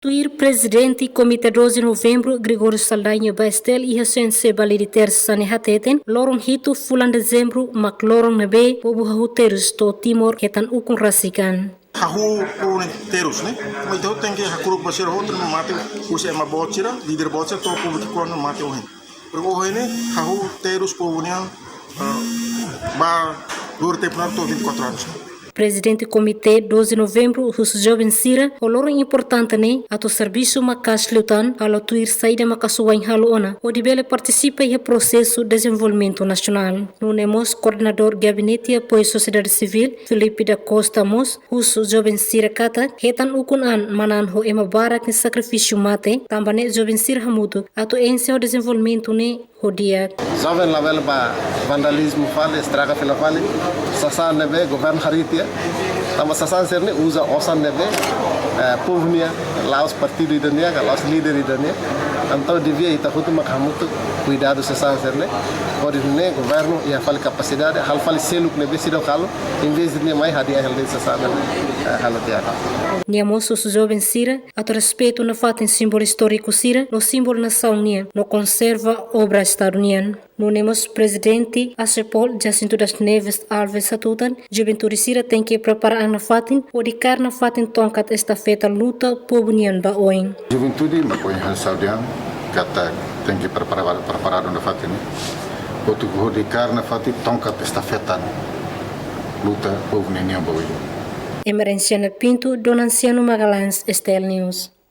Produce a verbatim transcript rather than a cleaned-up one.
Tuir Prezidente Komité doze Novembru, Gregório Saldanha ba STL iha S N C Balide Tersa ne'e hateten, loron hitu fulan Dezembru mak loron ne'ebé povu hahú terus to'o Timor hetan ukun rasik an. Hahú povu nia terus ne'e, maibé ita tenke hakru'uk ba sira hotu ne'ebé mate, husi ema boot sira, líder boot sira, to'o povu ki'ikoan ne'ebé mate ohin. Porque ohin ne'e, hahú terus povu nian, ah, ba dura tempu ne'e to'o vinte e quatro anos. Prezidente Komité doze Novembru husu joven sira ho loron importante ne'e atu servisu maka'as liután, halo tuir saida mak asuwa'in halo ona hodi bele partisipa iha prosesu dezenvolvimentu nasionál. Nune'e mós Koordenadór Gabinete Apoiu Sosiedade Sivíl, Filipe da Costa mós husu joven sira katak hetan ukun an manán ho ema barak nia sakrifísiu mate, tanba ne'e joven sira hamutuk atu enxe ho dezenvolvimentu ne'e ho di'ak. Joven labele ba vandalizmu fali, estraga fila fali sasán ne'ebé governu harii tiha. Tanba sasán sira-ne'e uza osan ne'ebé, eh, povu nian, la'ós partidu ida nian, ka la'ós líder ida nian. Entaun devia ita hotu mak hamutuk kuidadu sasán sira-ne'e. Hodi nune'e governu iha fali kapasidade, halo fali seluk ne'ebé seidauk halo, envezde nia mai hadi'a hela de'it sasán ne'ebé, eh, halo di'ak. Nia mós husu joven sira atu respeitu nafatin símbolu istóriku sira no símbolu nasaun nian, no konserva obra Estadu nian. Nune'e mós Prezidente ACEPOL, Jacinto das Neves Alves hatutan, juventude sira tenke prepara an nafatin hodi kaer nafatin tongkat estafeta luta povu nian ba oin. Juventude mak ohin ha'u dehan katak tenke prepara, preparadu nafatin, atu hodi kaer nafatin tongkat estafeta luta povu nian ba oin. Emerenciana Pinto, Donanciano Magalhães, STL News.